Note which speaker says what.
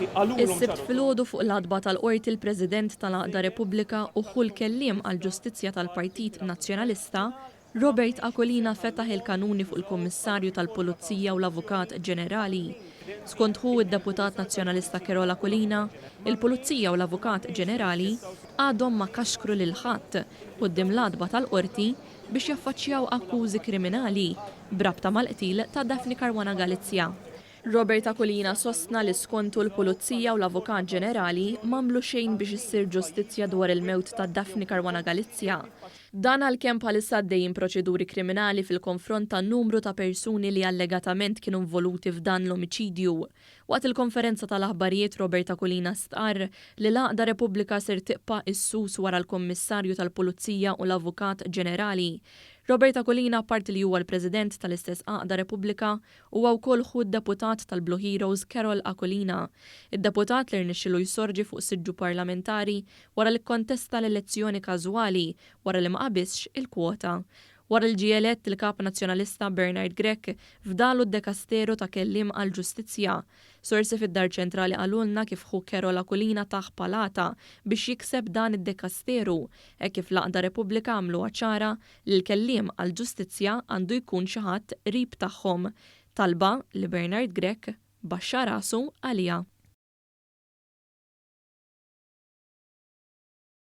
Speaker 1: Il-qorti qalulhom
Speaker 2: Is-Sibt filgħodu fuq l-għatba tal-Qorti l-President tal-Għaqda Repubblika u ħu l-Kelliem għall-Ġustizzja tal-Partit Nazzjonalista, Robert Aquilina fetaħ il-kanuni fuq il-Kummissarju tal-Pulizija u l-Avukat Ġenerali. Skont ħu d-Deputat Nazzjonalista Karol Aquilina, il-Pulizija u l-Avukat Ġenerali għadhom ma kaxkru lil ħadd quddiem l-għatba tal-Qorti biex jaffaċċjaw akkużi kriminali b'rabta mal-qtil ta' Daphne Caruana Galizia. Robert Aquilina sostna li skontu l-Pulizija u l-Avukat Ġenerali m'għamlu xejn biex issir ġustizzja dwar il-mewt ta' Daphne Caruana Galizia. Dan għalkemm bħalissa għaddejjin proċeduri kriminali fil-konfront ta' numru ta' persuni li allegatament kienu involuti f'dan l-omiċidju. Waqt il-konferenza tal-aħbarijiet Robert Aquilina stqarr li l-Għaqda Repubblika ser tibqa' issus wara l-Kummissarju tal-Pulizija u l-Avukat Ġenerali. Robert Aquilina apparti li huwa l-President tal-istess Għaqda Repubblika huwa wkoll ħu d-Deputat tal-Blue Heroes Karol Aquilina. Id-deputat li rnexxielu jsorġi fuq siġġu parlamentari wara li kkontesta l-elezzjoni każwali wara li ma qabiżx il-kwota. Wara li ġie elett il-Kap Nazzjonalista Bernard Grech fdalu d-dekasteru ta' Kelliem għall-Ġustizzja. Sorsi fid-Dar Ċentrali qalulna kif ħu Karol Aquilina tah palata biex jikseb dan id-dekasteru hekk kif l-Għaqda Repubblika għamluha ċara li l-Kelliem għall-Ġustizzja għandu jkun xi ħadd qrib tagħhom. Talba li Bernard Grech baxxa rasu għaliha.